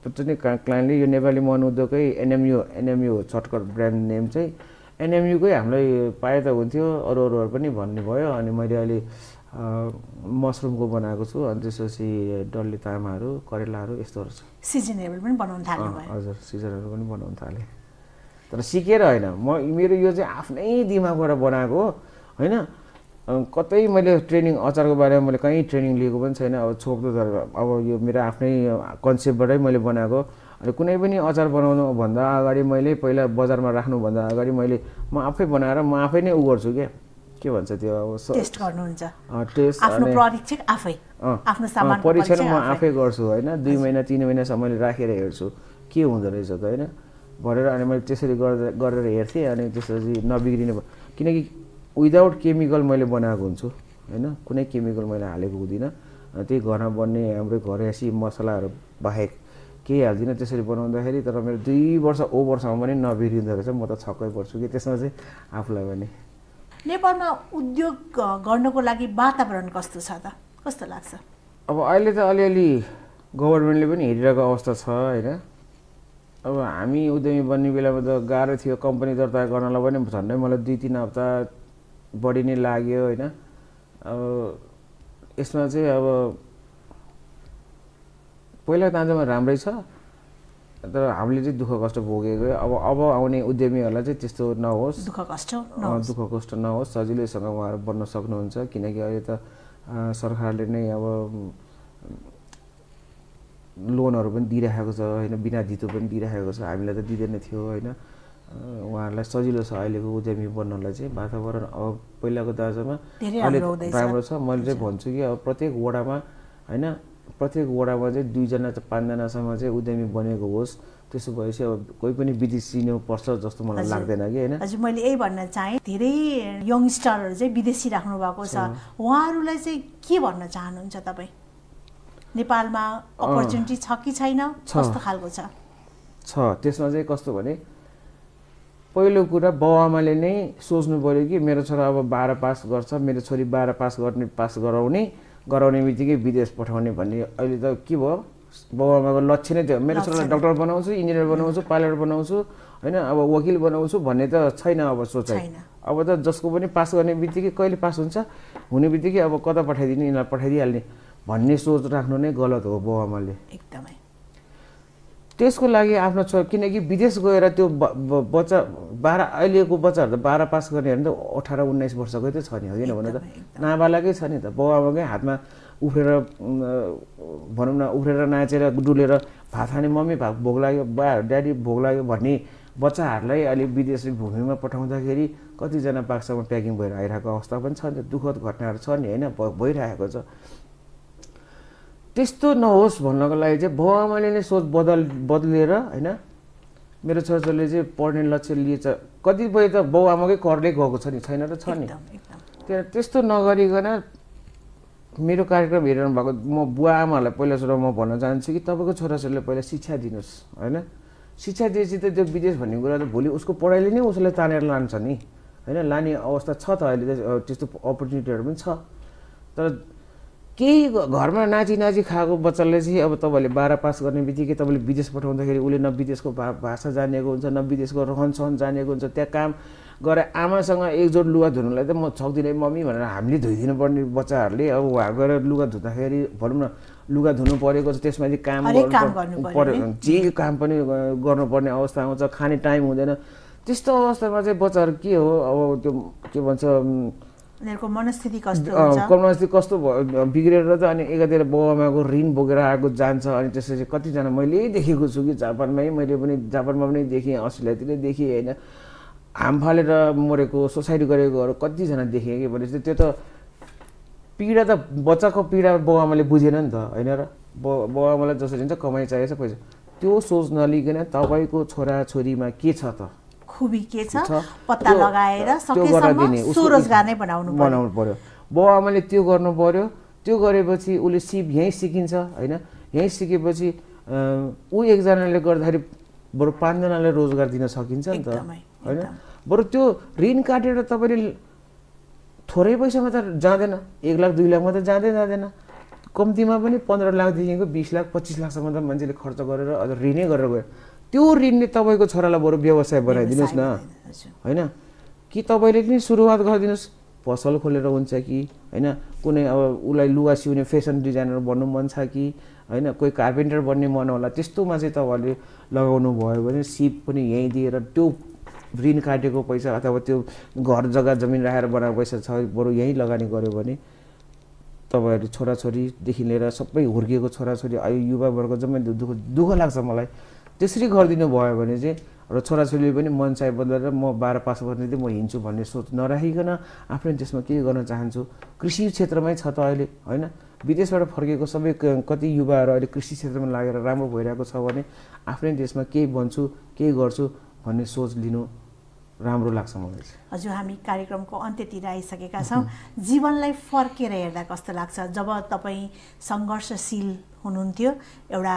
[SPEAKER 2] पनि क्लाइन्टले यो नेपाली मन उद्योगकै एनएमयू सर्टकट ब्रान्ड नेम चाहिँ एनएमयूकै हामीलाई पाए त हुन्थ्यो अरूहरू पनि भन्ने भयो अनि मैले अहिले मसरुमको बनाएको छु अनि त्यसपछि डल्ले तामाहरू करेलाहरू यस्तोहरू छ
[SPEAKER 1] सिजनेबल पनि बनाउन थाल्नु भयो
[SPEAKER 2] हजुर सिजनेबल पनि बनाउन थालेँ तर सिकेर होइन मेरो यो चाहिँ आफ्नै दिमागबाट बनाएको होइन कतै मैले ट्रेनिङ अचारको बारेमा मैले कहीँ ट्रेनिङ लिएको पनि छैन अब छोप्दो अब यो मेरो आफ्नै कन्सेप्टबाटै मैले बनाएको अनि कुनै पनि अचार बनाउनु भन्दा अगाडि मैले पहिला बजारमा राख्नुभन्दा अगाडि मैले म आफै बनाएर म आफै नै गर्छु के भन्छ त्यो अब
[SPEAKER 1] टेस्ट गर्नुहुन्छ
[SPEAKER 2] टेस्ट
[SPEAKER 1] आफ्नो परीक्षक आफै आफ्नो सामान
[SPEAKER 2] परीक्षण म आफै गर्छु होइन 2 महिना 3 महिनासम्म मैले राखेर हेर्छु के हुँदो रहेछ त होइन भनेर अनि मैले त्यसरी गरेर हेर्थेँ अनि त्यसपछि नबिग्रिने किनकि विदाउट केमिकल मैले बनाएको हुन्छु होइन कुनै केमिकल मैले हालेको हुँदिनँ त्यही घरमा बन्ने हाम्रो घरेसी मसलाहरू बाहेक केही हाल्दिनँ त्यसरी बनाउँदाखेरि तर मेरो 2 वर्ष ओभरसम्म पनि नबिग्रिँदो रहेछ म त छक्कै पर्छु कि त्यसमा चाहिँ आफूलाई पनि
[SPEAKER 1] नेपालमा उद्योग गर्नको लागि वातावरण कस्तो छ त कस्तो लाग्छ
[SPEAKER 2] अब अहिले त अलिअलि गभर्मेन्टले पनि हेरिरहेको अवस्था छ होइन अब हामी उद्यमी बन्ने बेलामा त गाह्रो थियो कम्पनी दर्ता गर्नलाई पनि झन्डै मलाई 2-3 हप्ता बढी नै लाग्यो होइन अब यसमा चाहिँ अब पहिला ताजामा राम्रै छ तर हामीले चाहिँ दुःख कष्ट भोगेको अब आउने उद्यमीहरूलाई चाहिँ त्यस्तो नहोस्,
[SPEAKER 1] दुःख कष्ट
[SPEAKER 2] नहोस्, सजिलैसँग उहाँहरू बन्न सक्नुहुन्छ। किनकि अहिले त सरकारले नै अब लोनहरू पनि दिइराखेको छ होइन, बिना धितो पनि दिइराखेको छ, हामीलाई त दिँदैन थियो होइन। उहाँहरूलाई सजिलो छ अहिलेको उद्यमी बन्नलाई चाहिँ। वातावरण अब पहिलाको दार्जामा अहिले राम्रो छ। मैले चाहिँ भन्छु कि अब प्रत्येक वडामा होइन, प्रत्येक वडामा चाहिँ 2 जना 5 जनासम्म चाहिँ उद्यमी बनेको होस्। त्यसो भएपछि अब कोही पनि विदेशी पर्छ जस्तो मलाई लाग्दैन कि होइन।
[SPEAKER 1] हजुर, मैले यही भन्न चाहेँ, धेरै यङस्टरहरू चाहिँ विदेशी राख्नु भएको छ, उहाँहरूलाई चाहिँ के भन्न चाहनुहुन्छ तपाईँ? नेपालमा अपर्च्युनिटी छ कि छैन, कस्तो खालको छ?
[SPEAKER 2] त्यसमा चाहिँ कस्तो भने पहिलो कुरा बाउआमाले नै सोच्नु पर्यो कि मेरो छोरा अब 12 पास गर्छ, मेरो छोरी 12 पास गराउने बित्तिकै विदेश पठाउने भन्ने अहिले त के भयो, बाउआमाको लक्ष्य नै थियो। मेरो छोरालाई डक्टर बनाउँछु, इन्जिनियर बनाउँछु, पाइलट बनाउँछु होइन, अब वकिल बनाउँछु भन्ने त छैन अब सोचाइ। अब त जसको पनि पास गर्ने बित्तिकै कहिले पास हुन्छ, हुने बित्तिकै अब कता पठाइदिने, यिनीहरूलाई पठाइदिइहाल्ने भन्ने सोच राख्नु नै गलत हो बाउआमाले
[SPEAKER 1] एकदमै।
[SPEAKER 2] त्यसको लागि आफ्नो किनकि विदेश गएर त्यो बच्चा 12 अहिलेको बच्चाहरू त 12 पास गर्नेहरू त 18-19 वर्षकै त छ नि, होइन भने त नाबालकै छ नि त। बाउआमाकै हातमा उफ्रेर भनौँ न, उफ्रेर नाचेर डुलेर भात खाने मम्मी भात भोग लाग्यो, बा ड्याडी भोग लाग्यो भन्ने बच्चाहरूलाई अहिले विदेशी भूमिमा पठाउँदाखेरि कतिजना पाकसम्म प्याकिङ भएर आइरहेको अवस्था पनि छ नि, दुःखद घटनाहरू छ नि होइन, भइरहेको छ। त्यस्तो नहोस् भन्नको लागि चाहिँ बाउआमाले नै सोच बदलेर होइन, मेरो छोराछोरीले चाहिँ पढ्ने लक्ष्य लिएछ। कतिपय त बाउआमाकै करले गएको छ नि, छैन र छ नि। त्यस्तो नगरिकन मेरो कार्यक्रम हेरिरहनु भएको म बुवा आमाहरूलाई पहिला सुरु म भन्न चाहन्छु कि तपाईँको छोराछोरीले पहिला शिक्षा दिनुहोस् होइन। शिक्षा दिएपछि त त्यो विदेश भन्ने कुरा त भोलि उसको पढाइले नै उसलाई तानेर लान्छ नि होइन, लाने अवस्था छ त अहिले त, त्यस्तो अपर्च्युनिटीहरू पनि छ। तर केही घरमा नाची खाएको बच्चाले चाहिँ अब तपाईँले 12 पास गर्ने बित्तिकै तपाईँले विदेश पठाउँदाखेरि उसले न विदेशको भाषा जानेको हुन्छ, न विदेशको रहनसहन जानेको हुन्छ। त्यहाँ काम गरे आमासँग एकजोट लुगा धुनुलाई त म सक्दिनँ मम्मी भनेर हामीले धोइदिनु पर्ने बच्चाहरूले अब उहाँ गएर लुगा धुँदाखेरि भनौँ न लुगा धुनु परेको छ, त्यसमा चाहिँ काम गर्नु पर्यो, जे काम पनि गर्नुपर्ने अवस्था आउँछ, खाने टाइम हुँदैन। त्यस्तो अवस्थामा चाहिँ बच्चाहरू के हो अब त्यो के भन्छ,
[SPEAKER 1] उनीहरूको मनस्थिति
[SPEAKER 2] कस्तो बिग्रेर त अनि एकातिर बाउआमाको ऋण बोकेर आएको जान्छ। अनि त्यसपछि कतिजना मैले देखेको छु कि जापानमै, मैले पनि जापानमा पनि देखेँ, अस्ट्रेलियातिर देखेँ होइन, हाम फालेर मरेको, सुसाइड गरेकोहरू कतिजना देखेँ कि भनेपछि त्यो त पीडा त बच्चाको पीडा बाउआमाले बुझेन नि त होइन र। बाउआमालाई जसरी हुन्छ कमाइ चाहिएको छ पैसा, त्यो सोच नलिकन तपाईँको छोराछोरीमा के छ त,
[SPEAKER 1] खुबी के छ पत्ता लगाएर सकेसम्म स्वरोजगार नै बनाउनु
[SPEAKER 2] पर्यो। बाउआमाले त्यो गर्नु पर्यो। त्यो गरेपछि उसले यहीँ सिकिन्छ होइन। यहीँ सिकेपछि ऊ एकजनाले गर्दाखेरि बरु 5 जनाले रोजगार दिन सकिन्छ नि त होइन। बरु त्यो ऋण काटेर तपाईँले थोरै पैसामा त जाँदैन, 1 लाख 2 लाखमा त जाँदैन। कम्तीमा पनि 15 लाखदेखिको 20 लाख 25 लाखसम्म त मान्छेले खर्च गरेर अझ ऋणै गरेर गयो। त्यो ऋणले तपाईँको छोरालाई बरु व्यवसाय बनाइदिनुहोस् न होइन। कि तपाईँले पनि सुरुवात गरिदिनुहोस्, पसल खोलेर हुन्छ कि होइन, कुनै अब उसलाई लुगा सिउने फेसन डिजाइनर बन्नु मन छ कि होइन, कोही कार्पेन्टर बन्ने मन होला, त्यस्तोमा चाहिँ तपाईँले लगाउनु भयो भने सिप पनि यहीँ दिएर त्यो ऋण काटेको पैसा अथवा त्यो घर जग्गा जमिन राखेर बनाएको पैसा छ बरु यहीँ लगानी गऱ्यो भने तपाईँहरू छोराछोरीदेखि लिएर सबै हुर्किएको छोराछोरी अहिले युवावर्ग जम्मै दुःख लाग्छ मलाई। त्यसरी गरिदिनु भयो भने चाहिँ र छोराछोरीले पनि मन चाहे बदलेर म 12 पास गर्ने चाहिँ म हिँड्छु भन्ने सोच नराखिकन आफ्नै देशमा के गर्न चाहन्छु, कृषि क्षेत्रमै छ त अहिले होइन। विदेशबाट फर्केको सबै कति युवाहरू अहिले कृषि क्षेत्रमा लागेर राम्रो भइरहेको छ भने आफ्नै देशमा केही बन्छु केही गर्छु भन्ने सोच लिनु राम्रो लाग्छ मलाई।
[SPEAKER 1] हजुर, हामी कार्यक्रमको अन्त्यतिर आइसकेका छौँ। जीवनलाई फर्केर हेर्दा कस्तो लाग्छ? जब तपाईँ सङ्घर्षशील हुनुहुन्थ्यो, एउटा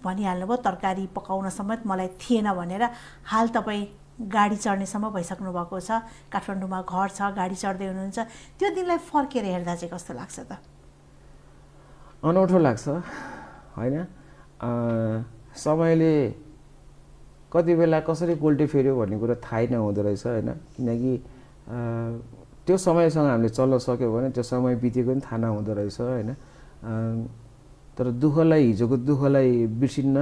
[SPEAKER 1] भनिहाल्नुभयो तरकारी पकाउन समेत मलाई थिएन भनेर, हाल तपाईँ गाडी चढ्नेसम्म भइसक्नु भएको छ, काठमाडौँमा घर छ, गाडी चढ्दै हुनुहुन्छ, त्यो दिनलाई फर्केर हेर्दा चाहिँ कस्तो लाग्छ त?
[SPEAKER 2] अनौठो लाग्छ होइन। समयले कति बेला कसरी पोल्टी फेर्यो भन्ने कुरा थाहै नहुँदो रहेछ होइन। किनकि त्यो समयसँग हामीले चल्न सक्यो भने त्यो समय बितेको पनि थाहा नहुँदो रहेछ होइन। तर दुःखलाई, हिजोको दुःखलाई बिर्सिन्न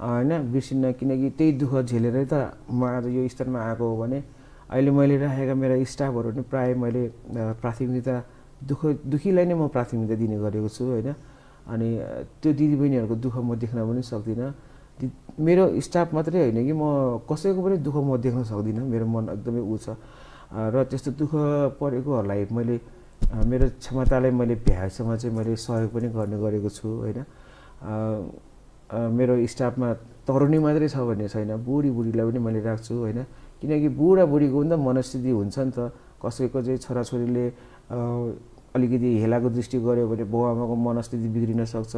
[SPEAKER 2] होइन बिर्सिन्न, किनकि त्यही दुःख झेलेरै त म आज यो स्तरमा आएको हो भने अहिले मैले राखेका मेरा स्टाफहरू पनि प्रायः मैले प्राथमिकता दुखीलाई नै म प्राथमिकता दिने गरेको छु होइन। अनि त्यो दिदीबहिनीहरूको दुःख म देख्न पनि सक्दिनँ। मेरो स्टाफ मात्रै होइन कि म कसैको पनि दुःख म देख्न सक्दिनँ, मेरो मन एकदमै ऊ छ। र त्यस्तो दुःख परेकोहरूलाई मैले मेरो क्षमतालाई मैले भ्याएसम्म चाहिँ मैले सहयोग पनि गर्ने गरेको छु होइन। मेरो स्टाफमा तरुणी मात्रै छ भन्ने छैन, बुढीलाई पनि मैले राख्छु होइन। किनकि बुढाबुढीको पनि त मनस्थिति हुन्छ नि त, कसैको चाहिँ छोराछोरीले अलिकति हेलाको दृष्टि गऱ्यो भने बाउआमाको मनस्थिति बिग्रिन सक्छ।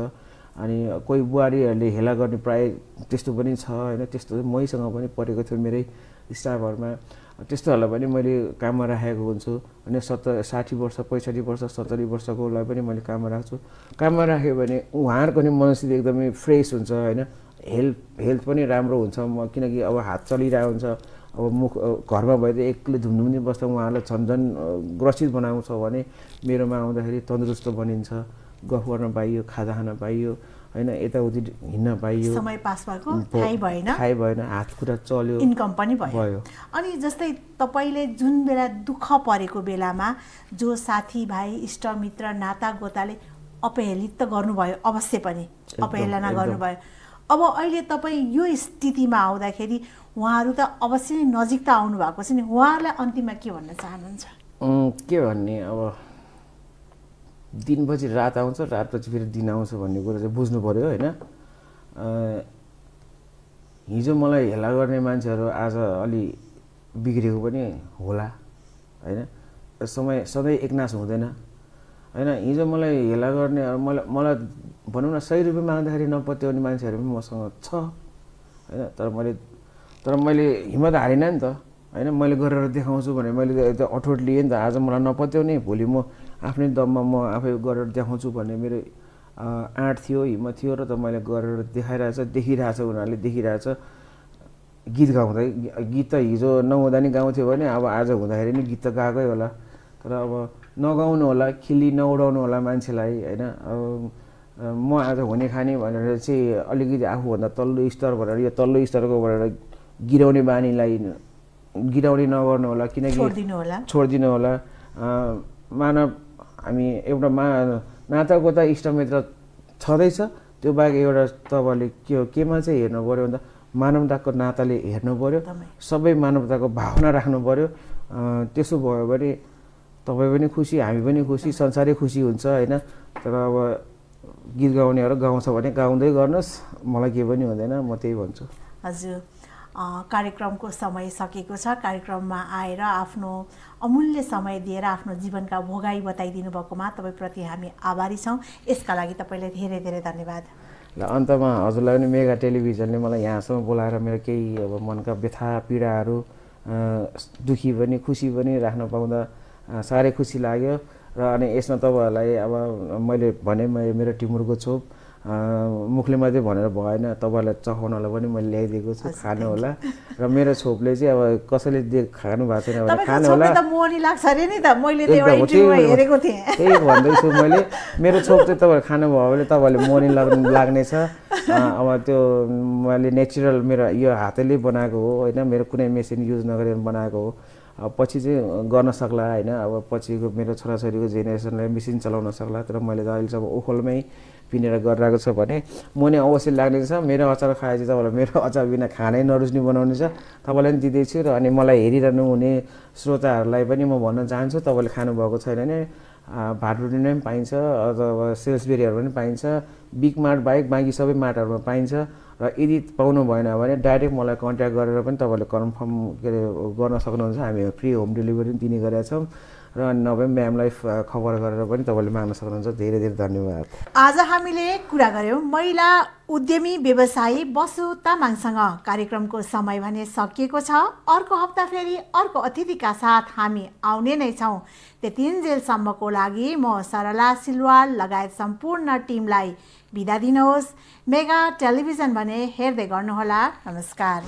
[SPEAKER 2] अनि कोही बुहारीहरूले हेला गर्ने प्रायः त्यस्तो पनि छ होइन। त्यस्तो मैसँग पनि परेको थियो मेरै स्टाफहरूमा। त्यस्तोहरूलाई पनि मैले काममा राखेको हुन्छु। अनि 60 वर्ष 65 वर्ष 70 वर्षकोलाई पनि मैले काममा राख्छु। काममा राख्यो भने उहाँहरूको नि मनस्थिति एकदमै फ्रेस हुन्छ होइन। हेल्थ पनि राम्रो हुन्छ। किनकि अब हात चलिरहेको हुन्छ, अब मुख घरमा भए त एक्लै धुमधुम्ने बस्दा उहाँहरूलाई झन् ग्रसित बनाउँछ भने मेरोमा आउँदाखेरि तन्दुरुस्त बनिन्छ, गफ गर्न पाइयो, खाजा खान पाइयो होइन, यताउति हिँड्न पाइयो,
[SPEAKER 1] समय पास भएको थाहै
[SPEAKER 2] भएन, हात खुट्टा चल्यो,
[SPEAKER 1] इन्कम पनि भयो। अनि जस्तै तपाईले जुन बेला दुःख परेको बेलामा जो साथीभाइ इष्टमित्र नातागोताले अपहेलित त गर्नुभयो, अवश्य पनि अपहेलना गर्नुभयो। अब अहिले तपाईँ यो स्थितिमा आउँदाखेरि उहाँहरू त अवश्य नै नजिक त आउनु भएको छ नि, उहाँहरूलाई अन्तिममा के भन्न चाहनुहुन्छ?
[SPEAKER 2] के भन्ने, अब दिनपछि रात आउँछ, रातपछि फेरि दिन आउँछ भन्ने कुरो चाहिँ बुझ्नु पर्यो होइन। हिजो मलाई हेला गर्ने मान्छेहरू आज अलि बिग्रेको पनि होला होइन। समय सधैँ एकनाश हुँदैन होइन। हिजो मलाई हेला गर्ने मलाई भनौँ न 100 रुपियाँ माग्दाखेरि नपत्याउने मान्छेहरू पनि मसँग छ होइन। तर मैले हिम्मत हारिनँ नि त होइन। मैले गरेर देखाउँछु भने मैले त्यो अठोट लिएँ नि त। आज मलाई नपत्याउने, भोलि म आफ्नै दममा म आफै गरेर देखाउँछु भन्ने मेरो आँट थियो, हिम्मत थियो र त मैले गरेर देखिरहेछ, उनीहरूले देखिरहेछ। गीत त हिजो नहुँदा नि गाउँथ्यो भने अब आज हुँदाखेरि नि गीत त गाएकै होला। तर अब नगाउनु होला, खिल्ली नउडाउनु होला मान्छेलाई होइन। अब म आज हुने खाने भनेर चाहिँ अलिकति आफूभन्दा तल्लो स्तर भनेर यो तल्लो स्तरको भनेर गिराउने बानीलाई गिराउने नगर्नु होला, किनकि छोडिदिनु होला। मानव हामी एउटा नातागोता इष्टमित्र छँदैछ, त्यो बाहेक एउटा तपाईँले केमा चाहिँ हेर्नु पऱ्यो भन्दा मानवताको नाताले हेर्नु पऱ्यो, सबै मानवताको भावना राख्नु पऱ्यो। त्यसो भयो भने तपाईँ पनि खुसी, हामी पनि खुसी, संसारै खुसी हुन्छ होइन। तर अब गीत गाउनेहरू गाउँछ भने गाउँदै गर्नुहोस्, मलाई केही पनि हुँदैन, म त्यही भन्छु।
[SPEAKER 1] हजुर, कार्यक्रमको समय सकेको छ। कार्यक्रममा आएर आफ्नो अमूल्य समय दिएर आफ्नो जीवनका भोगाई बताइदिनु भएकोमा तपाईँप्रति हामी आभारी छौँ। यसका लागि तपाईँलाई धेरै धेरै धन्यवाद।
[SPEAKER 2] ल, अन्तमा हजुरलाई पनि मेगा टेलिभिजनले मलाई यहाँसम्म बोलाएर मेरो केही अब मनका व्यथा पीडाहरू दुखी पनि खुसी पनि राख्न पाउँदा साह्रै खुसी लाग्यो। र अनि यसमा तपाईँहरूलाई अब मैले भने मेरो टिमुरको छोप मुखले मात्रै भनेर भएन, तपाईँहरूलाई चखाउनलाई पनि मैले ल्याइदिएको छु, खानु होला। र मेरो छोपले चाहिँ अब कसैले खानु भएको छैन भने खानु होला। त्यही भन्दैछु मैले, मेरो छोप चाहिँ तपाईँहरू खानुभयो भने तपाईँहरूले मोनी लाग्नेछ। अब त्यो मैले नेचुरल मेरो यो हातैले बनाएको हो होइन, मेरो कुनै मेसिन युज नगरेर बनाएको हो। पछि चाहिँ गर्न सक्ला होइन। अब पछिको मेरो छोराछोरीको जेनेरेसनलाई मेसिन चलाउन सक्ला। तर मैले त अहिलेसम्म ओखलमै पिनेर गरिरहेको छ भने मोनी अवश्य लाग्ने छ। मेरो अचार खाए चाहिँ तपाईँलाई मेरो अचार बिना खानै नरुच्ने बनाउने छ, तपाईँलाई पनि दिँदैछु। र अनि मलाई हेरिरहनु हुने श्रोताहरूलाई पनि म भन्न चाहन्छु, तपाईँले खानुभएको छैन भने भाटरुटीमा पनि पाइन्छ, अथवा सेल्सबेरीहरू पनि पाइन्छ। बिग मार्ट बाहेक बाँकी सबै मार्टहरूमा पाइन्छ। र यदि पाउनु भएन भने डाइरेक्ट मलाई कन्ट्याक्ट गरेर पनि तपाईँले कन्फर्म गर्न सक्नुहुन्छ। हामी फ्री होम डेलिभरी पनि दिने गरेका छौँ। र नभए म्यामलाई खबर गरेर पनि तपाईँले माग्न सक्नुहुन्छ। धेरै धेरै धन्यवाद।
[SPEAKER 1] आज हामीले कुरा गऱ्यौँ महिला उद्यमी व्यवसायी बसु तामाङसँग। कार्यक्रमको समय भने सकिएको छ। अर्को हप्ता फेरि अर्को अतिथिका साथ हामी आउने नै छौँ। त्यतिन्जेलसम्मको लागि म सरला सिलवाल लगायत सम्पूर्ण टिमलाई बिदा दिनुहोस्। मेगा टेलिभिजन भने हेर्दै गर्नुहोला। नमस्कार।